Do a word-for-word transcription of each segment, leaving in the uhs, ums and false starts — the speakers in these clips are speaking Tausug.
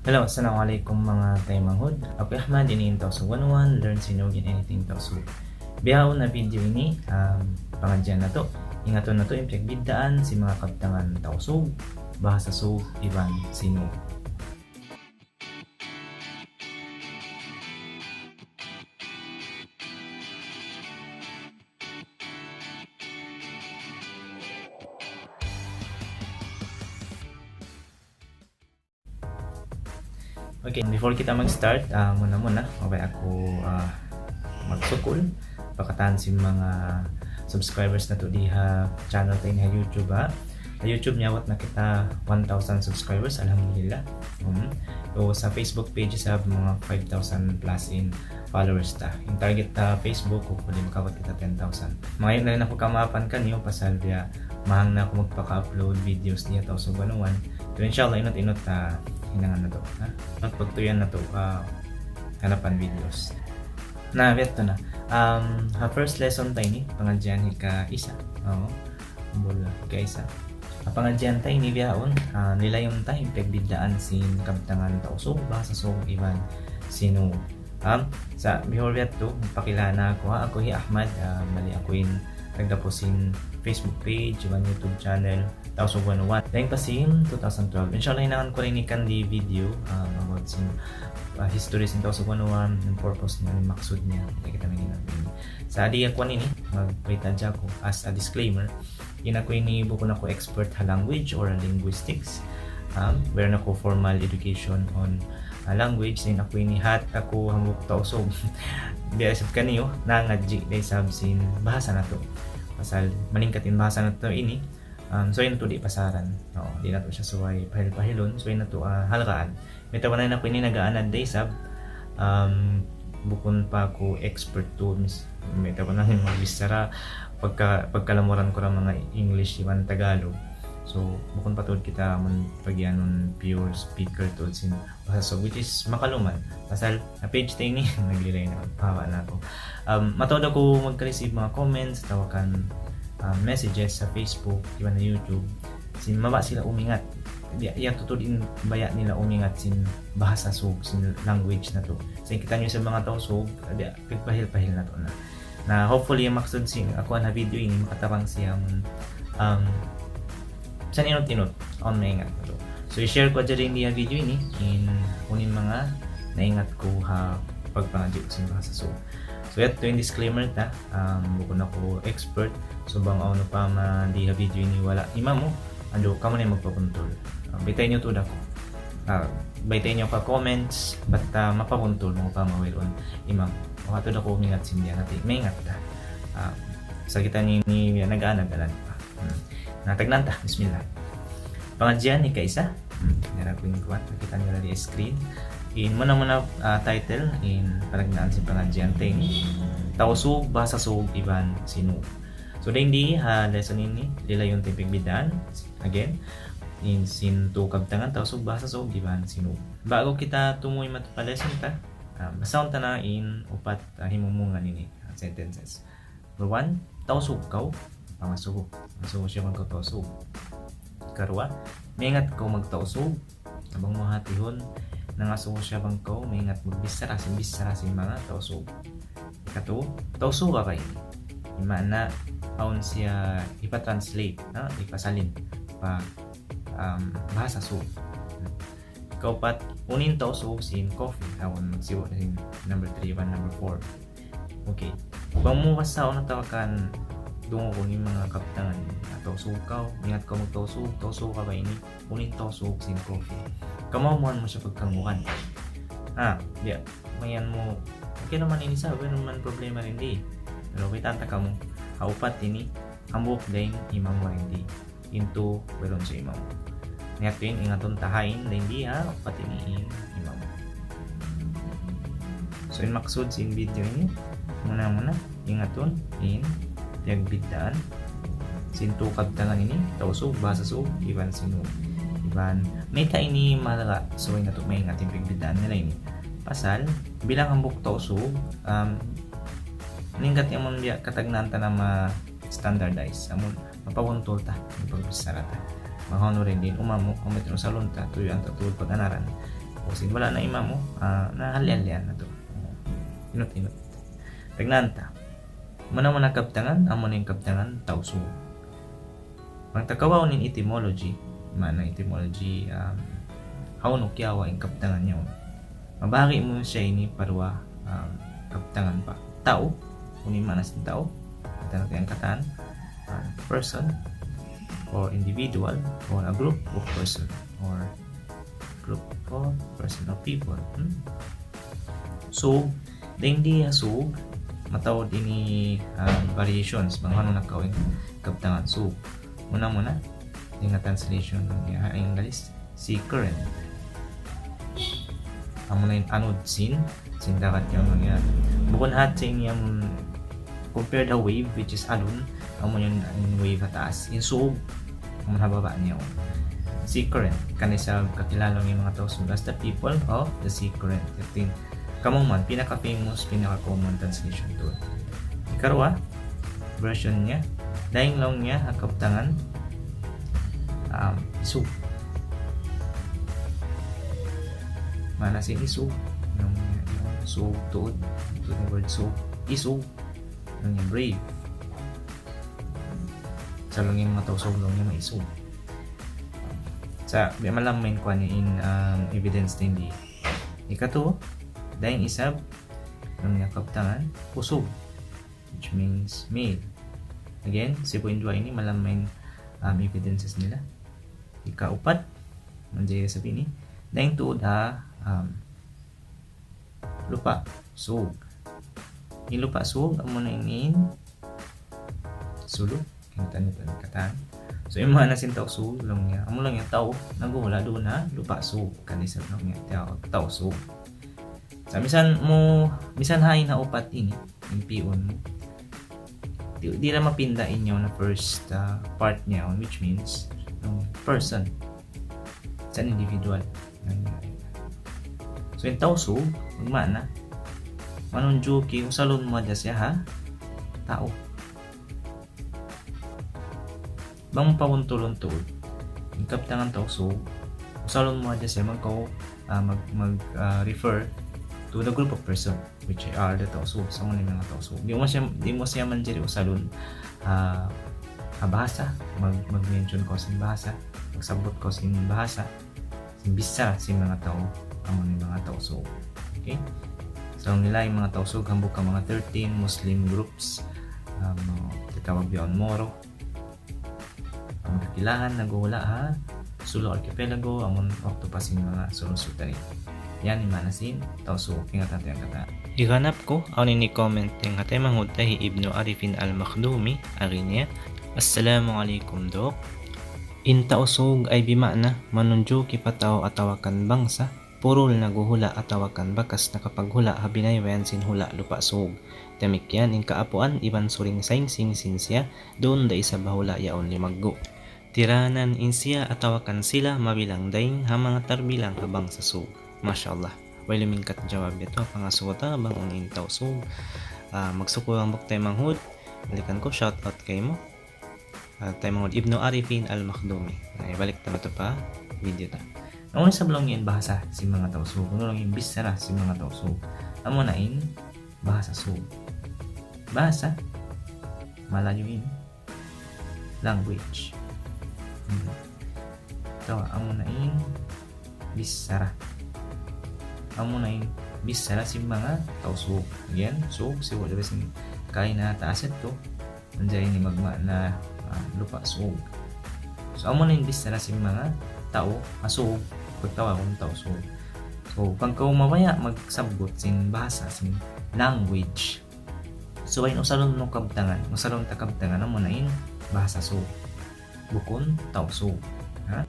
Hello, assalamu alaykum manga taymanghud. Aku hi Ahmad, ini in Tausug one oh one, learn Sinug in anything Tausug. Bihaun ha video ini, um, pangadjian natu', ingatun natu' in piyagbiddaan sin manga kabtangan Tausug, bahasa Sug, iban Sinug. Okay, before kita mag-start, ah, muna-muna, mabaya' aku, ah, magsukul pa katan sin manga subscribers natu' di ha channel ta ini ha YouTube, ha. Ha YouTube niyawat na kita one thousand subscribers, alhamdulillah. Hmm. So, sa Facebook page isab manga five thousand plus in followers ta. In target ta Facebook, hopefully makaabut kita ten thousand. Mangayu' na rin aku kamaapan kaniyu pasal biya' mahang na aku magpaka-upload videos di ha Tausug one oh one. So, inshallah, inut-inut ta hinangan natu', ha? Inut pagtuyuan natu', ah, hanapan videos. Na, biya' ha yan na. Um, ha first lesson ta ini, pangadjian hika-isa. Oo. Bula, hika-isa. Ha pangadjian ta ini bihaun, ah, lilayun ta in piyagbiddaan sin kabtangan Tausug, bahasa Sug, iban Sinug. Um, sa' before biya' ha yan, pakilahan aku, ha. Aku hi Ahmad, ah, bali aku in nagdapu sin Facebook page, iban YouTube channel, Tausug one oh one. Dayn pa sin two thousand twelve. Inshallah, hinangan ku ra ini kandi video, um, about sin, ah, history sin Tausug one oh one, in purpose niya, in maksud niya. Di' kita maghinang ini. Sa' di' aku ini, magbayta' hadja aku as a disclaimer. In aku ini bukun aku expert ha language or linguistics. Um, wala' aku formal education on, ah, language. In aku ini hat aku hambuuk Tausug. Biya' isab kaniyu, nangadji' da isab sin bahasa natu'. Pasal malingkat in bahasa natu' ini, um, subay natu' di' pasaran. Oo, di' natu' siya subay pahil-pahilun, subay natu', ah, halgaan. Mayta' ba na in aku ini nag-aanad da isab, um, bukun pa aku expert tuud, mis-, mayta' ba na in magbichara, pagka-, pagkalamuran ku ra manga English iban Tagalog. So, bukun pa tuud kita amun pagiyanun pure speaker tuud sin bahasa Sug, which is makaluman. Pasal, ha page ta ini, naglilay na, pahawa na aku. Um, mataud aku magka-receive manga comments, atawa kan, um, messages ha Facebook, iban ha YouTube. Sin mabaya' sila umingat. Di', yadtu tuud in baya' nila umingat sin bahasa Sug, sin language natu'. Sa' in kitaniyu sa manga Tausug, di', pagpahil-pahil natu' na. Na hopefully, in maksud sin aku ha video ini makatabang siya, um, sa' inut-inut, awn maingat natu'. So, i-share ku hadja dayn di ha video ini, in unu in manga naingat ku ha pagpangadji' sin bahasa Sug. So, yadtu in disclaimer ta, um, bukun aku expert, so bang awn upama di ha video ini wala' imamu, andu' kamu na in magpabuntul. Ah, baytai niyu tuud aku. Ah, baytai niyu aku ha comments, bat, ah, mapabuntul mu pa mawilun imam. O, hatu da aku umingat sin biya' hati, maingat ta. Ah, sa' kita ini, ini, yan, nag-aanad-anad pa. Hmm. Na, tagnaan ta, bismillah. Pangadjian hika-isa. Hmm, yari aku in kuwan, kita' niyu na di ha screen. In muna-muna, ah, title, in panagnaan sin pangadjian ta ini, Tausug, bahasa Sug, iban Sinug. So, dayn di ha lesson ini, lilayun ta in pagbiddaan. Again, in sin tū kabtangan, Tausug, bahasa Sug, iban Sinug. Ba'gu kita tumuy matu pa lesson ta, ah, basahun ta na in upat, ah, himumungan ini, ah, sentences. Number one, Tausug kaw, pangasubu. Pangasubu siya bang kaw Tausug. Ikaruwa, maingat kaw magtausug. Bang mu hatihun, nangasubu siya bang kaw maingat magbichara sin, bichara sin manga Tausug. Ikatū, Tausug ka ba ini? In maana, awn siya hipa-translate, ha? Hipasalin pa, um, bahasa Sug. Ikaupat, unu in Tausug sin coffee? Awn magsibu' sin number three iban number four. Okay. Bang mu basaun atawa kan dungugun in manga kabtangan, Tausug kaw, maingat kaw magtausug, Tausug ka ba ini? Unu in Tausug sin coffee? Kamaumuhan mu siya pagkanguran. Ah, di', mayan mu, okay naman ini sa, wala' naman problema dayn di. Pero kitaa ta kamu, ha upat ini, hambuuk dayn imamu dayn di. In tū, wayruun siya imamu. Na yadtu in ingatun ta ha in, dayn di ha upat ini in imamu. So, in maksud sin video ini, muna-muna, ingatun in piyagbiddaan sin tū kabtangan ini, Tausug, bahasa Sug, iban Sinug. Iban, mayta' ini mahalaga', subay natu' maingat in piyagbiddaan nila ini. Pasal, bilang hambuuk Tausug, um, malingkat in amun biya' katagnaan ta na ma-standardize. Amun mapabuntul ta in pagbichara ta. Bang hawnu dayn di in umamu, amu in usalun ta, tuyuan ta tuud pag-anaran. Sin wala' na imamu, ah, na hali-halian na tu. Inut-inut. Tagnaan ta. Muna-muna kabtangan, amu na in kabtangan Tausug. Bang ta kawaun in etymology, maana etymology, um, hawnu kiyawa' in kabtangan yaun. Mabahagi' mu siya ini pa duwa, um, kabtangan pa. Tau, unu in maana sin tau? Katan, katan, um, person, or individual, or a group of person, or group or person or people. Hmm? So, dayn di ha Sug, mataud ini, um, variations, bang hawnu nakawa' in kabtangan Sug. Muna-muna, dayn ha translation niya ha English, sea current. Amuna in anud sin, sin dagat yaun niya. Bukun hat sin yan, compared ha wave, which is alun, amu yan in wave ha taas. In Sug, amu ha baba' niya. Sea current, kan isab kakilala in manga Tausug as the people of the sea current. Thirteen. Kamu man, pinaka-famous, pinaka-common translation tu. Ikaruwa, version niya, dayn laung niya ha kabtangan, um, isug. Maana sin isug, laung niya, isug, tuud, tuud in word sug, isug, laung niya brave. Sa' laung niya manga Tausug, laung niya maisug. Sa' biya' malamma in kuwan in, um, evidence dayn di. Ikatu, dayn isab, laung niya kabtangan, usug, which means male. Again, sibu' in duwa ini malamma in, um, evidences nila. Ikaupat, manjari isab ini, dayn tuud ha, um, Lupa' Sug. In Lupa' Sug, amuna in sulu'. Katan, katan, katan. So, in maana sin Tausug, laung niya, amu laung niya tau naghuhula' duun ha Lupa' Sug. Kan isab laung niya, tau, Tausug. Sa' misan mu, misan hain ha upat ini, in pi'un mu, di', di' da mapinda in yaun na first, uh, part niya, which means, laung niya, person. Sa' individual. So, in Tausug, magmaana, manunjuki, usalun mu hadja siya ha tau. Bang mu pabuntulun tuud in kabtangan Tausug, usalun mu hadja siya magkaw-, ah, mag-, mag-, ah, refer to the group of person, which are the Tausug, sa' amu in manga Tausug. Di' mu siya, di' mu siya manjari usalun, ah, ha bahasa, mag-, mag-mention kaw sin bahasa, magsabbut kaw sin bahasa, sin bichara sin manga tau, amu in manga Tausug. Okay? So, nila in manga Tausug, hambuuk ha manga thirteen Muslim groups, um, tatawag bihaun Moro. Amun kakilahan, naghuhula' ha Sulu Archipelago, amun waktu pa sin manga Sulu Sultanate. Yan in maana sin Tausug, ingat natin ang kata. Higanap ku, awn ini comment dayn ha taymanghud ta hi Ibnu Arifin Al-Makhdumi, agi niya, Assalamu alaykum, Dok. In Tausug ay bimaana manunjuki pa tau atawa kan bangsa, purul naghuhula' atawa kan bakas nakapaghula' ha binaybayan sin hula' Lupa' Sug. Damikkiyan in kaapuan iban suring saingsing sin siya, duun da isab ha hula' yaun limaggu'. Tiranan in siya atawa kan sila mabilang dayn ha manga tarbilang ha bangsa Sug. Masha Allah. Way lumingkat jawab yadtu ha pangasubu ta bang unu in Tausug. Ah, magsukul hambuuk taymanghud. Balikan ku, shout out kaymu. Ah, taymanghud Ibnu Arifin Al-Makhdumi. Na, ibalik ta na tu pa video ta. Na, unu isab laung in bahasa sin manga Tausug, unu laung in bichara sin manga Tausug. Amuna in bahasa Sug. Bahasa, Malayu in language. Hmm. Atawa, amuna in bichara. Amuna in bichara sin manga Tausug. Again, Sug, sibu' da isab sin kaina taas yadtu. Manjari ini magmaana, ah, Lupa' Sug. So, amuna in bichara sin manga tau ha Sug, pagtawagun Tausug. So, bang kaw mabaya' magsabbut sin bahasa, sin language, subay in usalun mu kabtangan, usalun ta kabtangan, amuna in bahasa Sug. Bukun Tausug. Ha?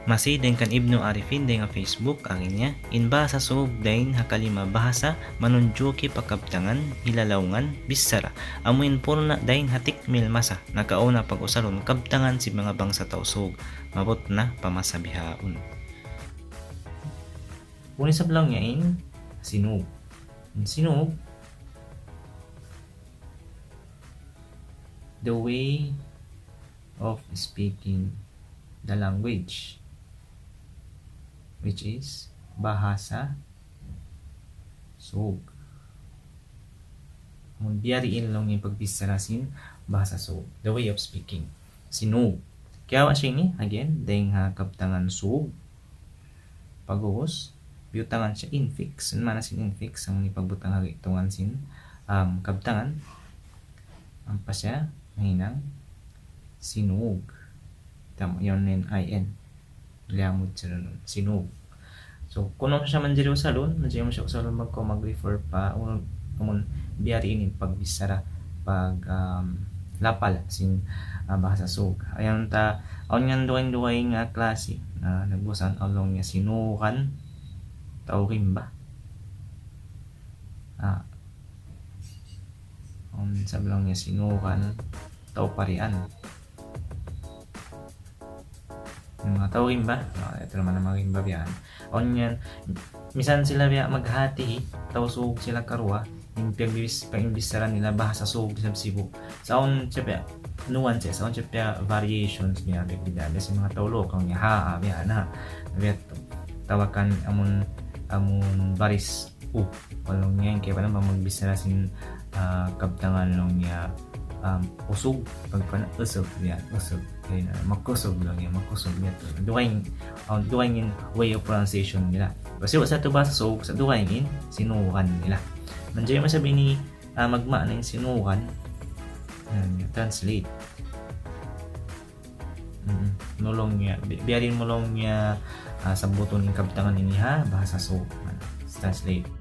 Masi dayn kan Ibnu Arifin dayn ha Facebook, agi niya, in bahasa Sug dayn ha kalima bahasa manunjuki pa kabtangan, hilalaungan, bichara. Amu in purna' dayn ha tikmil masa, nakauna pag-usalun kabtangan sin manga bangsa Tausug, maabut na pa masa bihaun. Unu isab laung niya in Sinug. In Sinug, the way of speaking the language, which is bahasa Sug. Amun biya' diin laung in pagbichara sin bahasa Sug. The way of speaking. Sinug. Kiyawa' siya ini, again, dayng ha kabtangan Sug. Pag'ubus, biyutangan siya infix. In maana sin infix, amun ipagbutang ha gi'tungan sin, um, kabtangan. Ampa siya, mahinang Sinug. Tama, yaun in I N. Liyamud siya duun. Sinug. So, kunu' siya manjari usalun, manjari mu siya usalun bang kaw mag-refer pa, amun, amun biya' diin in pagbichara, pag, um, lapal sin, ah, bahasa Sug. Ayan ta, awn yan dugaing-dugaing, ah, klasi. Ah, nagbusan, awn laung niya Sinugan, tau rimba. Ah, awn isab laung niya Sinugan, tau parian. In manga tau rimba, ah, yadtu na manga rimba biya' yan. Awn yan, misan sila biya' maghati, tau Sug sila karuwa, in piyagbis-, piyagbichara nila bahasa Sug isab Cebu. Sa' awn siya biya' nuance, sa' awn siya biya' variations niya, biya', biya', biya' sin manga tau Luk, laung niya ha, ah, biya' na, biya' tu. Atawa kan amun, amun baris u. Laung niya in kaibanan bang magbichara sin, ah, kabtangan laung niya, um, usug, pagkuan, usug, yan, usug. Yan, ah, makusug laung niya, makusug niya tu. Dugaing, ah, dugaing in way of pronunciation nila. Kasi wa sa tu bahasa Sug, sa' dugaing in Sinugan nila. Manjari mu isab ini, ah, magmaana in Sinugan. Yan, translate. Mm. Laung niya, bi-, biya' diin laung niya, ah, sabbutun in kabtangan ini ha bahasa Sug. Translate.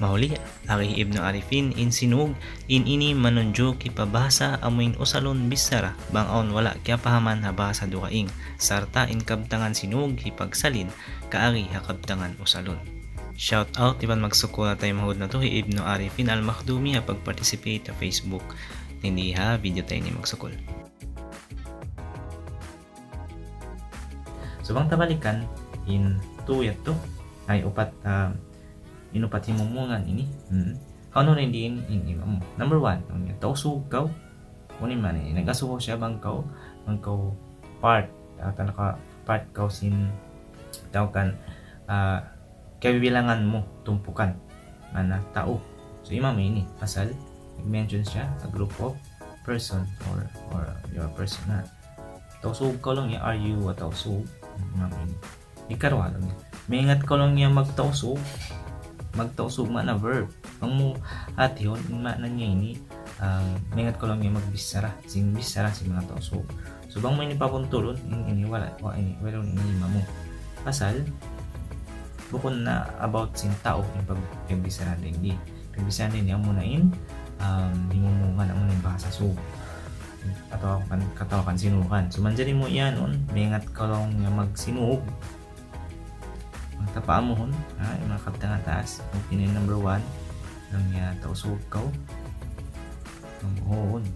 Mahuli, agi hi Ibnu Arifin, in Sinug, in ini manunjuki pa bahasa amu in usalun bichara, bang awn wala' kiyapahaman ha bahasa dugaing, sarta' in kabtangan Sinug hipagsalin kaagi ha kabtangan usalun. Shout out iban magsukul ha taymanghud natu' hi Ibnu Arifin Al-Makhdumi ha pag-participate ha Facebook. Dindi ha video ta ini, magsukul. So, bang ta balikan in tu yadtu, ay upat, ah, in upat himumungan ini. Hmm. Unu in diin in imam mu? Number one, laung niya, tau Sug kaw. Unu in maana ini? Nag-asubu siya bang kaw, bang kaw part, atawa naka-part kaw sin tau kan, ah, kabilangan mu, tumpukan. Maana tau. So, imam ini, pasal nag-mention siya sa group of person or, or your person, ha. Tau Sug kaw, laung niya, are you a tau Sug? Imam ini. Hikaruwa, laung niya, maingat kaw, laung niya, magtau Sug. Magtau Sug maana verb. Bang mu hatihun, in maana niya ini, um, maingat kaw, laung niya, magbichara. Sin bichara sin manga tau Sug. So, bang mu ini pabuntulun, in, ini wala', wa ini, wala' ini imam mu. Pasal, bukun na about sin tau in pag-, pagbichara dindi. Pagbichara dindi, amuna in, um, himumungan, amuna in bahasa Sug. Atawa kan, atawa kan Sinugan. So, manjari mu iyanun, maingat kaw, laung niya, magsinug. Bang ta paamuhun, ha, in manga kabtangan ha taas. Laung niya number one, laung niya tau Sug kaw. Number one.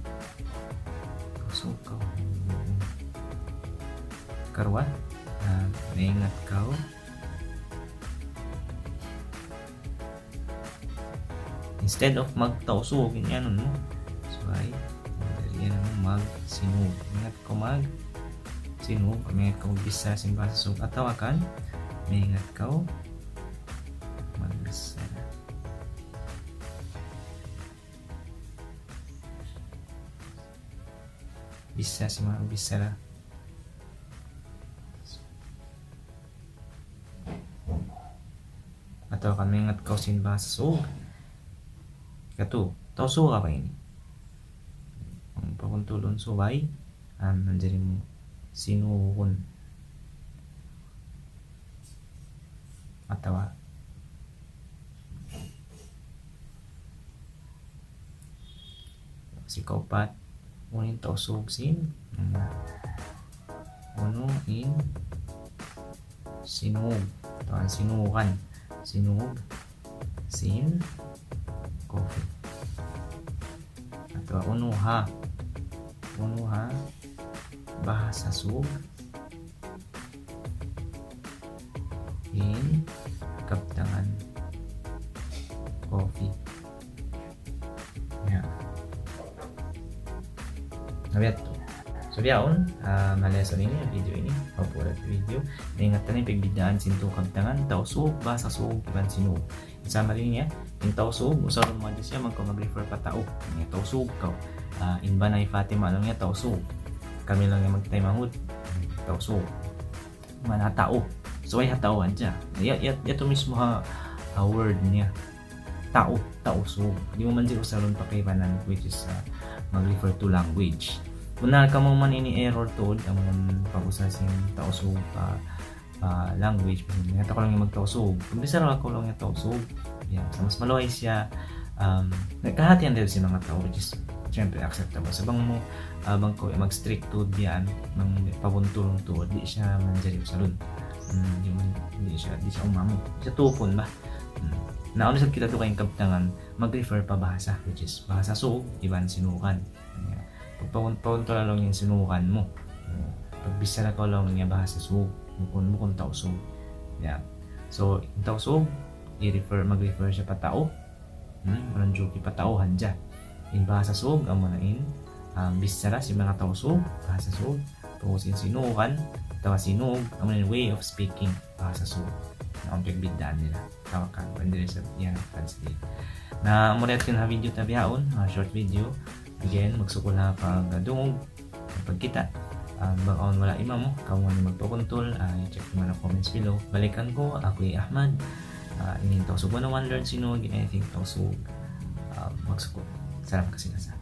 Tau Sug kaw. Hikaruwa, ah, maingat kaw. Instead of magtau Sug, in iyanun mu. Subay, in iyanun mu magsinug. Maingat kaw magsinug, maingat kaw magbichara sin bahasa Sug. Atawa kan, maingat kaw magbichara. Bichara sin manga, bichara. Atawa kan maingat kaw sin bahasa Sug. Katu', tau Sug ba ini? Bang pabuntulun, subay, um, manjari mu Sinugun. Atawa sikaupat, unu in tau Sug sin, hmm, unu in Sinug, atawa Sinugan, Sinug sin coffee. Atawa unu ha, unu ha bahasa Sug in kabtangan coffee. Ya. Na biya' yadtu. So, Yaun, ah, ma-lesson ini, video ini, o pura video. Naingat ta na in pagbiddaan sin tū kabtangan, Tausug, bahasa Sug, iban Sinug. In summary niya, in Tausug, usalun mu hadja siya, bang kaw mag-refer pa tau. Niya, Tausug kaw. Ah, in bana hi Fatima laung niya Tausug. Kami laung niya magtaymanghud, Tausug. Maana tau. So, way ha tau hadja. Ya, ya, yadtu mismu ha, ha word niya. Tau, Tausug. Di' mu manjari usalun pa kaibanan, which is, uh, mag-refer to language. Bunnal kamu man ini error tuud, amun pag-usal sin Tausug pa, pa language. Ingat aku laung niya magTausug. Pagbichara aku laung niya Tausug. Ya, sa' mas maluhay siya, um, kahatihan dayn sin manga tau, which is, siyempre, acceptable. Sa' bang mu, ah, bang kaw mag-strict tuud yan, bang pabuntul tuud, di' siya manjari usalun. Hmm, di' man, di' siya, di' siya umamu. Di' siya tupun ba? Hmm. Na, awn isab kita dugaing kabtangan, mag-refer pa bahasa, which is bahasa Sug, iban Sinugan. Ya. Pag pabun-, pabuntul laung in Sinugan mu. Hmm. Pagbichara kaw laung niya bahasa Sug, bukun, bukun Tausug. Ya. So, in Tausug, i-refer, mag-refer siya pa tau. Hmm, manunjuki pa tau hadja. In bahasa Sug, amu na in, um, bichara sin manga tau Sug, bahasa Sug, pag'ubus in Sinugan, atawa Sinug, amu na in way of speaking, bahasa Sug. Na, awn pagbiddaan nila. Tawakan, pwede rin sa' yan, translate. Na, amu na yan ha video ta bihaun, ah, short video. Again, magsukul ha pagdungug, pagkita', ah, bang awn wala' imamu, kamu in magpabuntul, ah, i-check mu na comments below. Balikan ku, aku hi Ahmad. Ah, ini in Tausug one oh one Learn Sinug, and I think Tausug, ah, magsukul. Salam kasi-lasa.